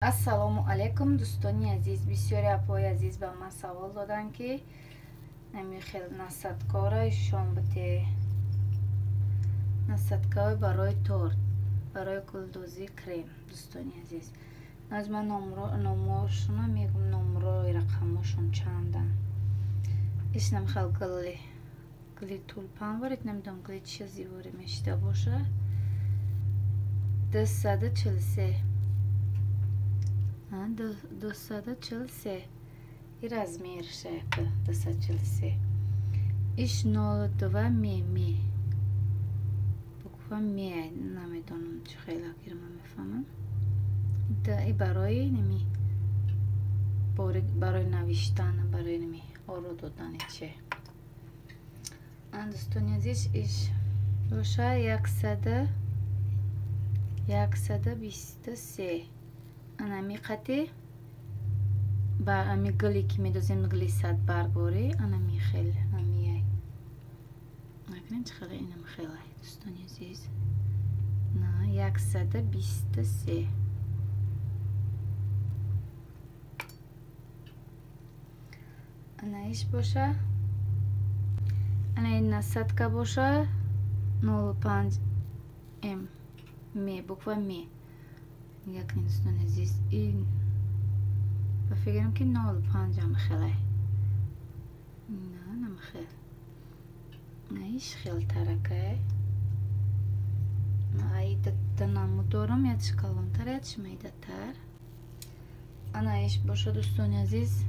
Ассалому алайкум, дӯстони азиз. Бисёри апои азиз ба ман савол доданд, ки ҳамин хел насадкора ишон бите, насадкаҳои барои торт, барои гулдозии крем. Дӯстони азиз, аз ман номошона мегум, номрои рақамошон чандан. Иш намхел гули гули тулпан ворид, намедонам, гули чизи ворид мешида боша. 243, 243 и размер шаяка 243. Иш 02 ме, буква ме, намедонам, чӣ хела кирма мефаҳмам. И барои неми, барои навиштан, барои неми оро додани че. Дӯстони азиз, иш боша 123. Анами қати ба ами гуле ки медозем, гули садбаргворӣ, анами хел амияй. Накунед, чӣ хеле инам хелай, дӯстони азиз. На 123. Ана иш боша, ана ин насадка боша 05 м, ме, буква ме. Нигоҳ кунед, дӯстони азиз, ин ба фикрам, ки 05 ам хелай. На намхел, на иш хел таракай. Ай намуд дорам, ятиш калонтар, ятиш майдатар. Ана иш боша, дӯстони азиз,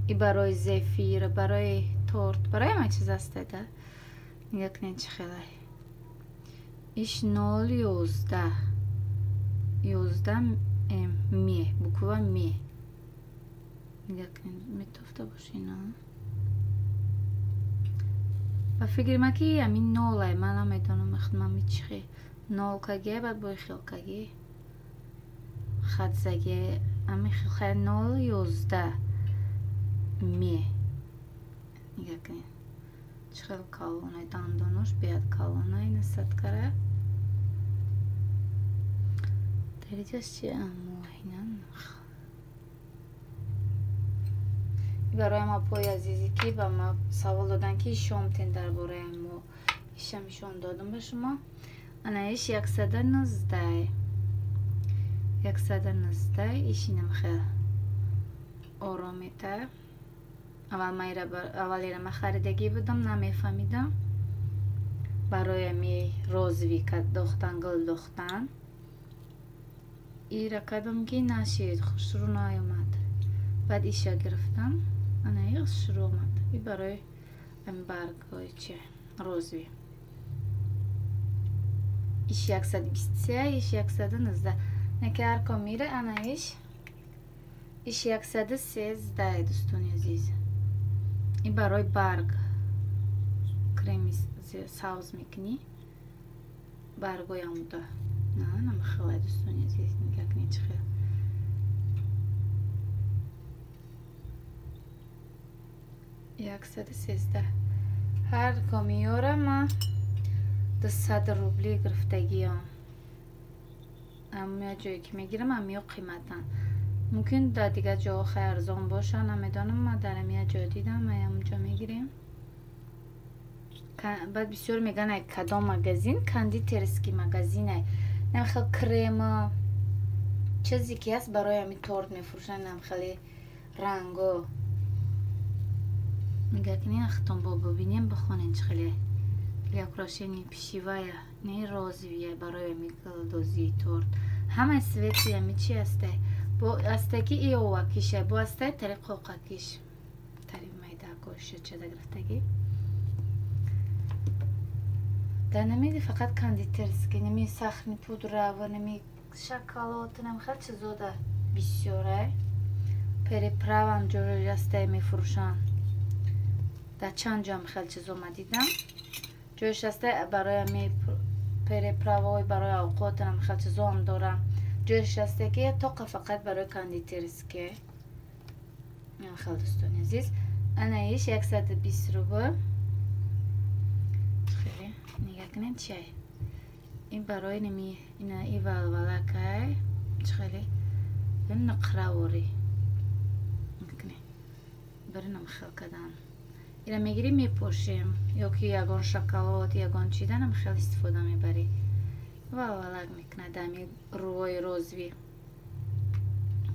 и барои зефир, барои торт, барои ҳама чиз астада. Нигоҳ кунед, чӣ хелай. Иш 0 11, 11 ме, буква ме. Нигоҳ кунед, метофта боши на. Ба фикри ман, ки ҳамин нолай, ман намедонам, мами чихе нолкаге, баъд бои хелкаги хатзаге, ами хел 0 11 ме. Нигоҳ кунед, чӣ хел калонай, дандонош беяд калонай насадкара. Дариҷаш чи амоҳина. Барои апои азизе, ки ба ма савол доданд, ки ишомтен дар бораи мо, ишам ишон додам ба шумо. Ана иш 119, 119. Ишинам хел оромета. Аввал аввал ира ма харидагӣ будам, намефаҳмидам, барои ами розовый дохтан, гул дохтан. Ира кардам, ки нашид, хушрӯ наомад. Баъд иша гирифтам, ана и хушрӯ омад. И барои ами баргҳои чи розовый. Иш 123, иш 119. Неки ҳар ком мира. Ана иш 113, дӯстони азиз. И барои барг креми савз мекунӣ, баргои амуда. На намхелай, дӯстони азиз, нигоҳ кунед, чӣ хел. 113. Ҳар комиёра ма 200 рубли гирифтагиам. Амя ҷое ки мегирам, амиё қиматанд. Мумкин дар дигар ҷоҳо хай арзон бошанд, намедонам. Ма дар амия ҷо дидам, ма ҳамонҷо мегирем. Баъд бисёр мегӯянд, ай кадом магазин, кондитерский магазинай, намхел крема, чизе ки ҳаст, барои ҳами торт мефурӯшанд, намхели ранго. Нигоҳ кунед, ахтон бо бибинем, бихонем, чӣ хеле для украшения пищевая, не розовая, барои ҳами гулдозии торт. Ҳамаи цвети ҳами чи ҳастай, бо ҳастай, ки и овакиша, бо ҳастай тари қоқакиш, тари майдакоша чада гирифтагӣ. Дар намеди фақат кондитерский, нами сахарный пудра ва нами шоколад, нами хел чизода бисёрай. Переправам ҷои ҳастай, мефурӯшанд. Дар чанд ҷоам хел чизо ма дидам. Ҷояш ҳастай барои ами переправаҳои барои авқот, ами хел чизоам дорам. Ҷояш ҳастай, ки тоқа фақат барои кондитерский. Хел, дӯстони азиз, ана иш 120 рубл. Хеле нигоҳ кунед, чай ин барои нами ина и валвалакай, чӣ хеле. мекунем нақраворӣ мекунем баринам хел кадан. Ира мегирӣ мепошем ё ки ягон шоколад ягон чиданам хел истифода мебарӣ. Валвалак мекунад ами рӯҳои розовый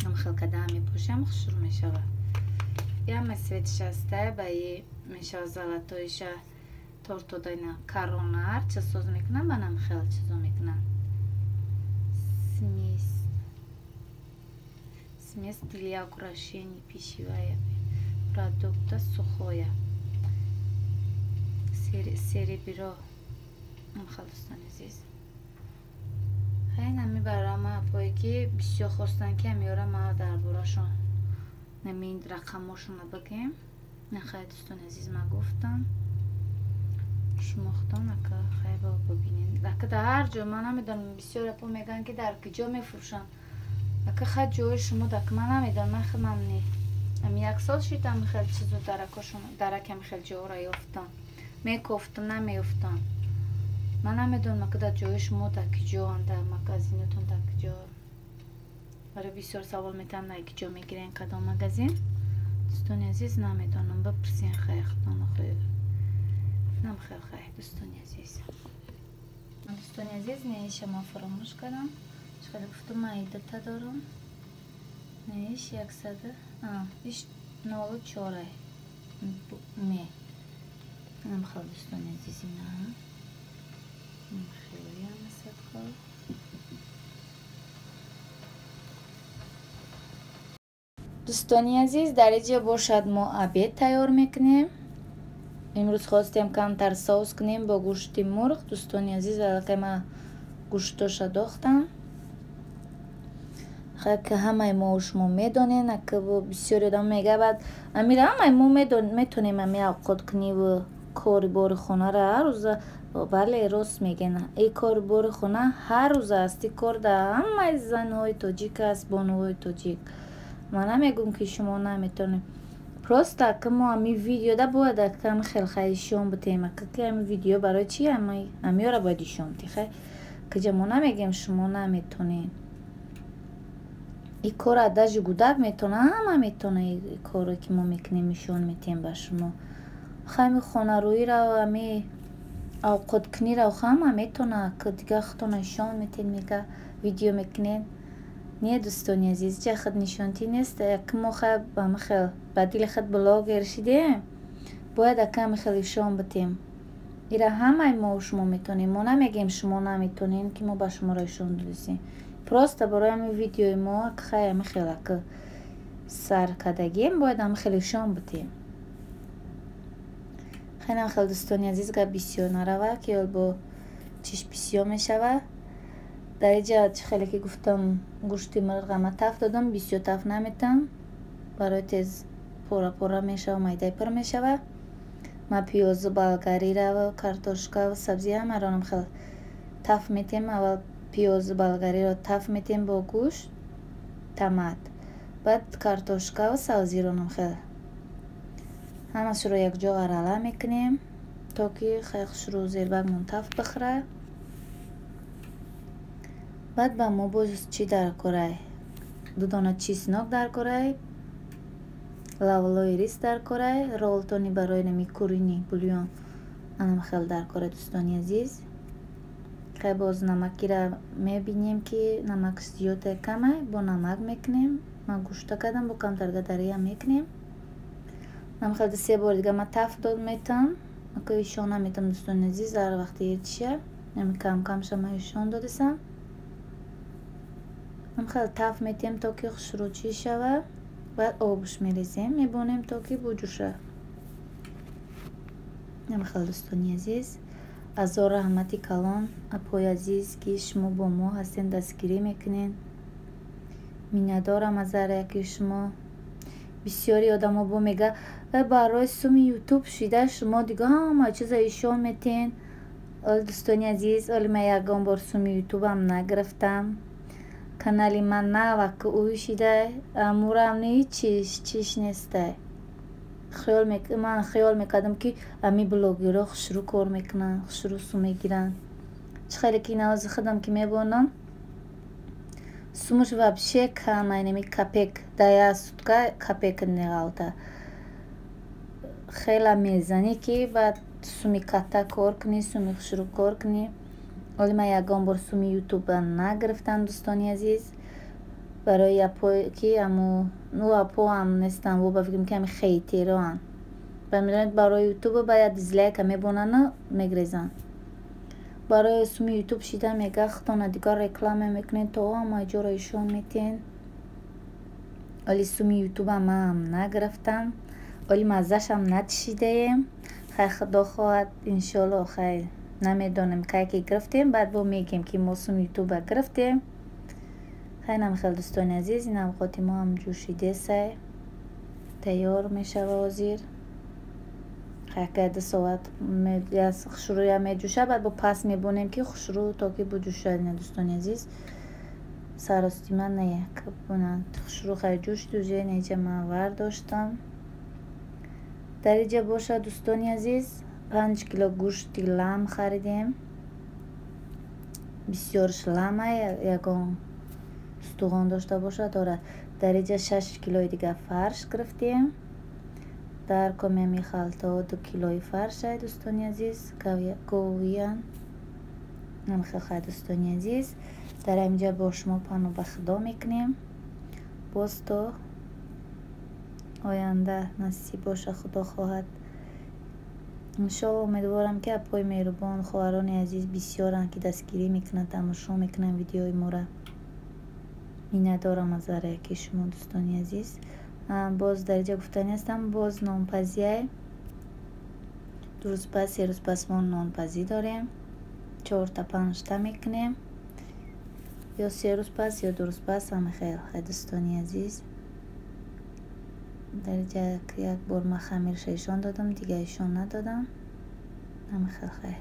ам хел кадан мепошем, хушрӯ мешавад. Яма цвет ш ҳастай ба и мешавад золотой ша тортодайна корона ҳарча соз мекунам банам хел чизо мекунам. Смесь для украшений пищевая продукта сухоя серебро. Хел дӯстони азиз, хеле мебарам апое ки бисёр хостанд ки амиёра ма дар борашон намин рақамошонро бигем. Нахай дӯстони азиз, ма гуфтам шумо худон ака хай бибинед. Ака дар ҳар ҷо ман намедонам, бисёр апо мегӯянд ки дар куҷо мефурӯшанд. Ака хай ҷои шумо дак ман намедонам, ман худам не. Ами як сол шид ами хел чизо даракошон дарак ами хел ҷоро ёфтам. Мекофтам, намеёфтам. Ман намедонам ака дар ҷои шумо дар куҷоанд, дар магазинотон дар куҷо. Барои бисёр савол метаҳам дар куҷо мегирен кадом магазин. Дӯстони азиз, намедонам, бипурсен хай худон охир. Нам хел хай дӯстони азиз. Дӯстони азиз, неиша ман фаромӯш кардам. Хеле гуфтам ман идата дорам. Неиш яксаду иш нолу чорай. Ме. Нам хел дӯстони азиз, ина. Хеле садқа. Дӯстони азиз, дар инҷо бошад мо обед тайёр мекунем. Имрӯз хостем камтар соус кунем бо гӯшти мурғ. Дӯстони азиз, аллакай ман гӯштоша дохтам. Ки ҳамаи мо шумо медонен, ака бисёри одам мега баъд амира ҳамаи мо метонем ами авқот куниву кори бори хонара ҳар рӯза. Бале, рост мегӯян, и кори бори хона ҳар рӯза аст. И кор дар ҳамаи занҳои тоҷик аст, бонувои тоҷик. Ман намегӯм ки шумо наметонед. Просто ака мо ами видеода бояд ака ами хел хай ишон битем. Ака ки ами видео барои чи амиёра бояд ишон битем хай. Киҷа мо намегӯем шумо наметонед. И кора даже гудак метона, ҳама метона и коре ки мо мекунем ишон метем ба шумо. Хай ми хонарӯиро ами авқоткуниро ҳама метона, ки дига худтона ишон метен, мега видео мекунед. Не, дӯстони азиз, ҷа худ нишонтӣ нест. Ки мо хай ами хел ба дили худ блогер шидем, бояд ака ами хел ишон битем. Ира ҳамаи мо шумо метонем. Мо намегӯем шумо наметонем, ки мо ба шуморо ишон додисем. Просто барои ами видеои мо хай ами хел ака сар кардагием, бояд ами хел ишон битем. Хеле хел дӯстони азиз, гап бисёр нарава, ки ёл бо чиш бисёр мешава. Дар инҷа чӣ хеле ки гуфтам, гӯшти мурға ма таф додам, бисёр таф наметам. Барои тез пора-пора мешава, майдаи пур мешава. Ма пиёзу болгарира, картошка, сабзи ҳамаро хел таф метем. Аввал пиёзу болгариро таф метем бо гӯшт, томат. Баъд картошкаву сабзиро хел ҳамашро якҷо арала мекунем, то ки хай хушрӯ зербагмон таф бихӯра. Баъд ба мо боз чӣ даркорай? Ду дона чеснок даркорай, лавлои рис даркорай, ролтони барои нами куриный бульон анам хел даркорай, дӯстони азиз. Хай боз намакира мебинем ки намакш зиёда камай, бо намак мекунем. Ман гӯшта кардам, бо камтар гадария мекунем. Нам хел се бор дига ма таф дод метам. Ака ишон наметам, дӯстони азиз, ҳар вақти иртиша. Ами кам-камша ма ишон додисам. Нам хел таф метем то ки хушрӯ чӣ шава. Баъд обш мерезем, мебонем то ки буҷӯша. Нам хел дӯстони азиз, азор раҳмати калон апои азиз ки шумо бо мо ҳастен, дастгирӣ мекунед. Миннатдорам аз ҳар яки шумо. Бисёри одамо бо мега барои суми ютуб шида шумо дига ҳама чиза ишон метен. Оли дӯстони азиз, оли ман ягон бор суми ютубам нагирифтам. Канали ман навак ӯй шида, амурам ҳичиш чиш нестай. Ман хаёл мекардам ки ами блогерҳо хушрӯ кор мекунанд, хушрӯ сум мегиранд. Чӣ хеле ки навози худам ки мебонам, Сумаш вообще кам, айнами копейк, дар як сутка копейка неғалта. Хела мезанӣ, ки баъд суми катта кор кунӣ, суми хушрӯ кор кунӣ. Оли ман ягон бор суми ютуба нагирифтам, дӯстони азиз. Барои апое ки аму ну апоам нестам, во ба фикрам, ки ами хейтероанд. Ба медонед, барои ютуба ба як дизлайка мебонану мегрезанд. Барои суми ютуб шида мега, худтона дигар реклама мекунед, то ҳама ҷоро ишон метиҳен. Оли суми ютуба маам нагирифтам, оли маззашам начишидаем. Хай, худо хоҳад, иншоалло, хай, намедонем, кай ки гирифтем, баъд бо мегем, ки мо суми ютуба гирифтем. Хай, намхел, дӯстони азиз, ин авқоти мо ҳам ҷӯшидесай, тайёр мешава ҳозир. Хай, 2 соат хушрӯя меҷӯша, баъд бо пас мебонем, ки хушрӯ то ки буҷӯшад. Ина, дӯстони азиз, саростима хушрӯ хай ҷӯшид уже, инҷа ман вардоштам. Дар инҷа бошад, дӯстони азиз, 5 кило гӯшти лам харидем. Бисёрш лама, ягон устухон дошта бошад, дорад. Дар инҷа 6 килои дига фарш гирифтем. Дар коми ами халтаҳо 2 килои фаршай, дӯстони азиз, говиян. Намхел. Дӯстони азиз, дар ҳаминҷа бо шумо паноҳ ба худо мекунем. Боз то оянда, насиб боша, худо хоҳад, иншоалло. Умедворам, ки апои меҳрубон, хоҳарони азиз бисёранд, ки дастгирӣ мекунанд, тамошо мекунанд видеои мора. Миннатдорам аз ҳар яки шумо, дӯстони азиз. Боз дар инҷа гуфтанӣ ҳастам, боз нонпазиай. 2 рӯз пас, 3 рӯз пас мо нонпазӣ дорем, чорта панҷта мекунем, ё 3 рӯз пас, ё 2 рӯз пас, ҳамахел. Хай, дӯстони азиз, дар инҷа як бор ман хамирша ишон додам, дига ишон надодам. Ҳамахел, хай.